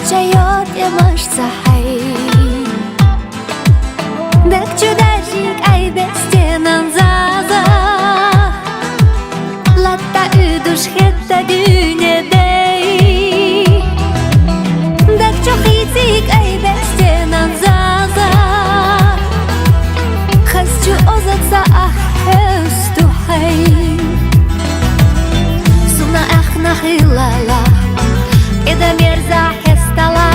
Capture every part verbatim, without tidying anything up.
Чайор тӀемаш цахьай. Дагчу дажи кӀай бестенан заза. Латта удуш хетта дуьнедей. Дагчу хици кӀай бестенан заза. Хасчу озаца ахӀ хӀуз тухьай. Суна ахъна хилала, эда мерза хестала,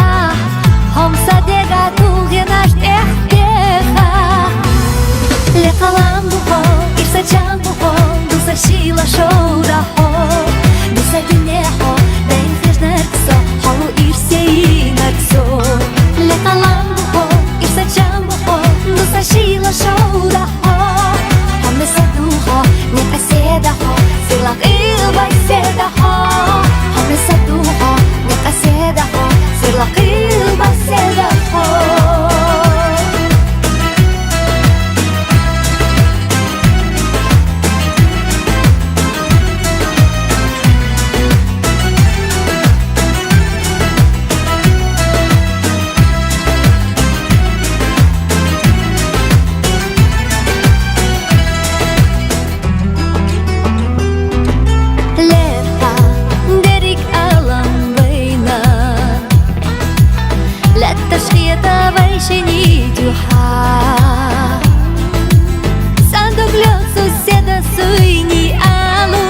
хомса дега тугенаш тӀехтеха. Лекалам бухо, ирса чам бухо, дуса шила шоуда хо. Дуса динехо, дайн хижнарксо, холу ирсейнарксо. Лекалам бухо, ирса чам бухо, дуса шила шоуда хо. Хомеса духо, некъаседа хо, сила къилба седа хо. Хомеса духо, некъаседа хо, сила къилба седа хо. Лерха дерик алам байна. Латта шхета вайшини дюха. Сандук лёцу седа суйни алу.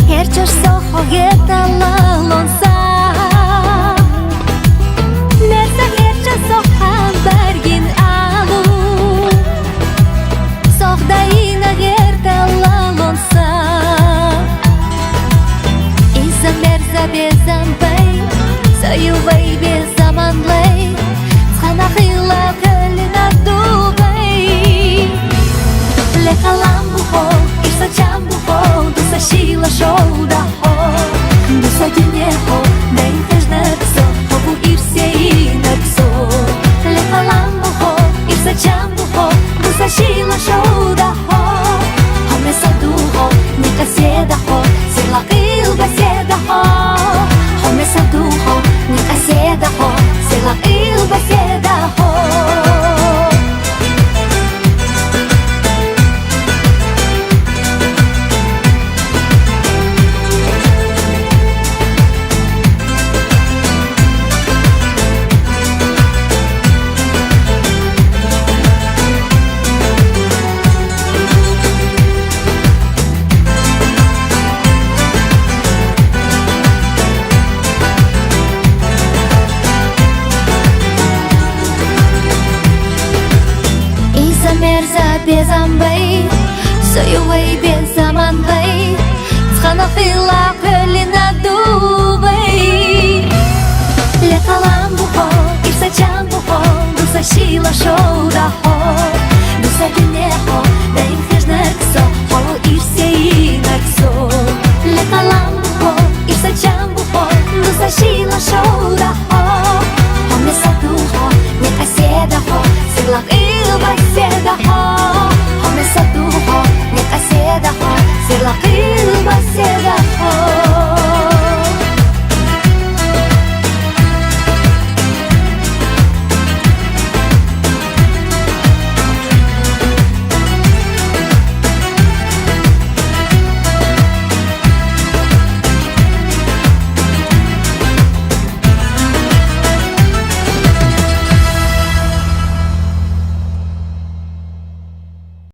Херчаш сохо гетала лонса. Мерса херча сохо баргин алу. Сохдаина гертала лонса. Иза мерза безам бай, сою вай безаман лай. Цхана хила калина дубай. Лекалам бухо, ирса чам бухо, дуса шила шоуда хо. Дуса динехо, дайн хижнарксо, хобу ирсейнарксо. Лекалам бухо, ирса чам бухо, дуса шила шоуда хо. Хомеса духо, некъаседа хо, сила къилба седа хо. Хомеса духо, некъаседа хо, сила къилба седа хо. Иза мерза безам бай, сою вай безаман лай. Цхана хила калина дубай. Лекалам бухо, ирса чам бухо, дуса шила шоуда хо. Дуса динехо, дайн хижнарксо, холу ирсейнарксо. Лекалам бухо, ирса чам бухо, дуса шила шоуда хо. Хомеса духо, некъаседа хо, сила къилба седа хо. Хомеса духо, некъаседа хо, сила къилба седа хо.